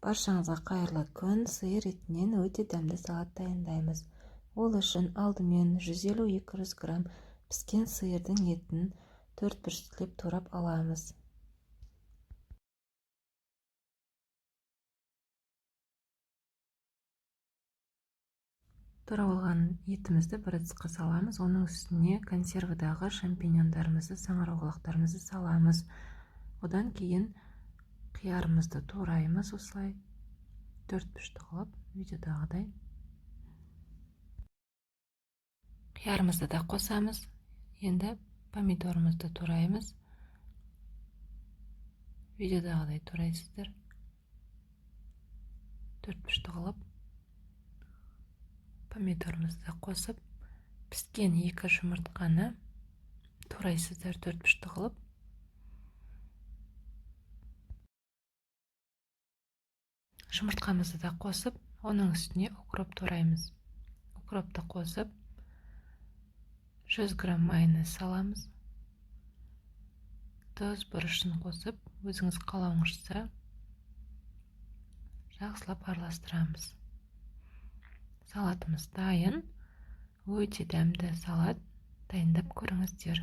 Баршаңызға қайырлы күн. Сиыр етінен өте дәмді салат дайындаймыз. Ол үшін алдымен 150-200 грамм піскен сиырдың етін төрт бұрыштап турап аламыз. Турап алған етімізді бір ыдысқа саламыз. Оның үстіне консервідағы шампиньондарымызды, саңырауқұлақтарымызды саламыз. Одан кейін қиярымызды тураймыз осылай төрт бұрышты қылып, видеодағыдай. Қиярымызды да қосамыз. Енді помидорымызды тураймыз. Видеодағыдай турайсыздар. Төрт бұрышты қылып помидорымызды да қосып, піскен 2 жұмыртқаны турайсыздар төрт бұрышты қылып. Жұмыртқамызды да қосып, оның үстіне укроп тураймыз. Укропты қосып, 100 грамм майонез саламыз. Тұз, бұрышын қосып, өзіңіз қалауыңызша жақсылап араластырамыз. Салатымыз дайын. Өте дәмді салат, дайындап көріңіздер.